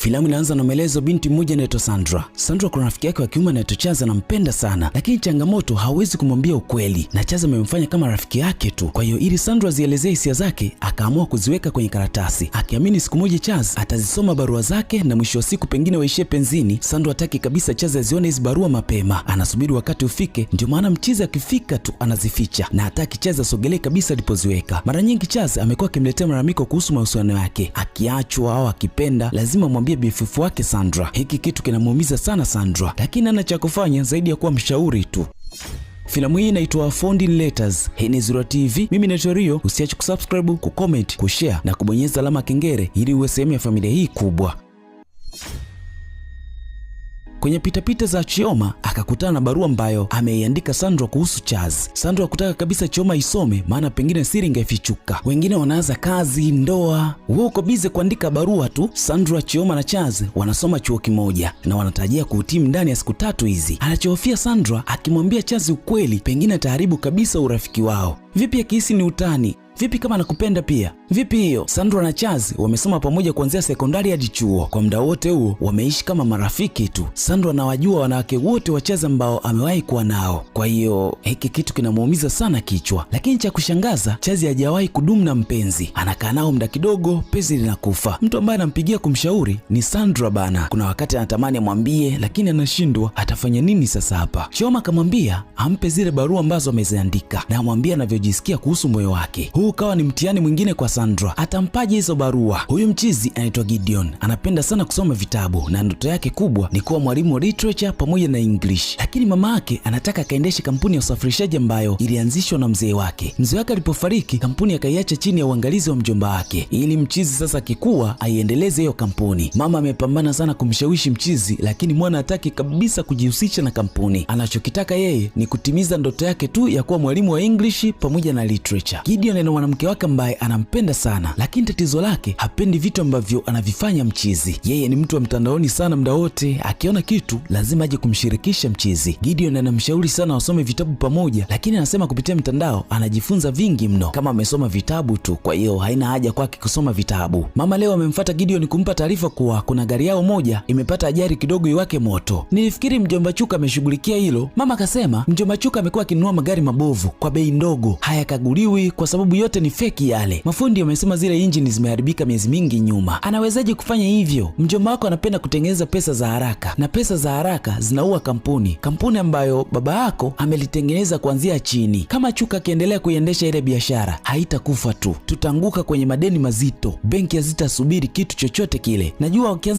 Filamu inaanza na maelezo binti mmoja anaitwa Sandra. Sandra kuna rafiki yake wa kiume anaitwa Chaza, anampenda sana, lakini changamoto hawezi kumwambia ukweli, na Chaza amemfanya kama rafiki yake tu. Kwa hiyo ili Sandra azielezee hisia zake, akaamua kuziweka kwenye karatasi, akiamini siku moja Chaz atazisoma barua zake na mwisho wa siku pengine waishie penzini. Sandra hataki kabisa Chaz azione hizi barua mapema, anasubiri wakati ufike. Ndio maana mchizi akifika tu anazificha na hataki Chaz asogelee kabisa alipoziweka. Mara nyingi Chaz amekuwa akimletea malalamiko kuhusu mahusiano yake, akiachwa au akipenda lazima amwambie BFF wake Sandra. Hiki kitu kinamuumiza sana Sandra, lakini hana cha kufanya zaidi ya kuwa mshauri tu. Filamu hii inaitwa Found in Letters. Hii ni Zura TV, mimi naitwa Rio. Usiache kusubscribe, kucomment, kushare na kubonyeza alama kengele ili uwe sehemu ya familia hii kubwa. Kwenye pitapita za Chioma akakutana na barua ambayo ameiandika Sandra kuhusu Chaz. Sandra hakutaka kabisa Chioma isome, maana pengine siri ingefichuka. Wengine wanaanza kazi, ndoa, wewe uko bize kuandika barua tu. Sandra, Chioma na Chaz wanasoma chuo kimoja na wanatarajia kuhitimu ndani ya siku 3 hizi. Anachohofia Sandra akimwambia Chaz ukweli, pengine ataharibu kabisa urafiki wao. Vipi akihisi ni utani? Vipi kama anakupenda pia? Vipi hiyo? Sandra na Chaz wamesoma pamoja kuanzia sekondari hadi chuo. Kwa muda wote huo wameishi kama marafiki tu. Sandra anawajua wanawake wote wa Chaz ambao amewahi kuwa nao. Kwa hiyo hiki kitu kinamuumiza sana kichwa. Lakini cha kushangaza, Chaz hajawahi kudumu na mpenzi. Anakaa nao muda kidogo, penzi linakufa. Mtu ambaye anampigia kumshauri ni Sandra bana. Kuna wakati anatamani amwambie, lakini anashindwa. Atafanya nini sasa hapa? Chioma akamwambia ampe zile barua ambazo ameziandika na amwambie anavyojisikia kuhusu moyo wake. Huu ukawa ni mtihani mwingine kwa Sandra. Atampaje hizo barua? Huyu mchizi anaitwa Gideon, anapenda sana kusoma vitabu na ndoto yake kubwa ni kuwa mwalimu wa literature pamoja na English, lakini mama yake anataka akaendeshe kampuni ya usafirishaji ambayo ilianzishwa na mzee wake. Mzee wake alipofariki, kampuni akaiacha chini ya uangalizi wa mjomba wake, ili mchizi sasa akikua aiendeleze hiyo kampuni. Mama amepambana sana kumshawishi mchizi, lakini mwana hataki kabisa kujihusisha na kampuni. Anachokitaka yeye ni kutimiza ndoto yake tu ya kuwa mwalimu wa English pamoja na literature. Gideon ana mwanamke wake ambaye anampenda sana, lakini tatizo lake hapendi vitu ambavyo anavifanya mchizi. Yeye ni mtu wa mtandaoni sana, muda wote akiona kitu lazima aje kumshirikisha mchizi. Gideon anamshauri sana wasome vitabu pamoja, lakini anasema kupitia mtandao anajifunza vingi mno kama amesoma vitabu tu, kwa hiyo haina haja kwake kusoma vitabu. Mama leo amemfuata Gideon kumpa taarifa kuwa kuna gari yao moja imepata ajali kidogo iwake moto. Nilifikiri mjomba Chuka ameshughulikia hilo. Mama akasema mjomba Chuka amekuwa akinunua magari mabovu kwa bei ndogo, hayakaguliwi kwa sababu yote ni feki yale. Mafundi wamesema zile injini zimeharibika miezi mingi nyuma. Anawezaje kufanya hivyo? Mjomba wako anapenda kutengeneza pesa za haraka, na pesa za haraka zinaua kampuni, kampuni ambayo baba yako amelitengeneza kuanzia chini. Kama Chuka akiendelea kuiendesha ile biashara, haitakufa tu, tutaanguka kwenye madeni mazito. Benki hazitasubiri kitu chochote kile. Najua wakianza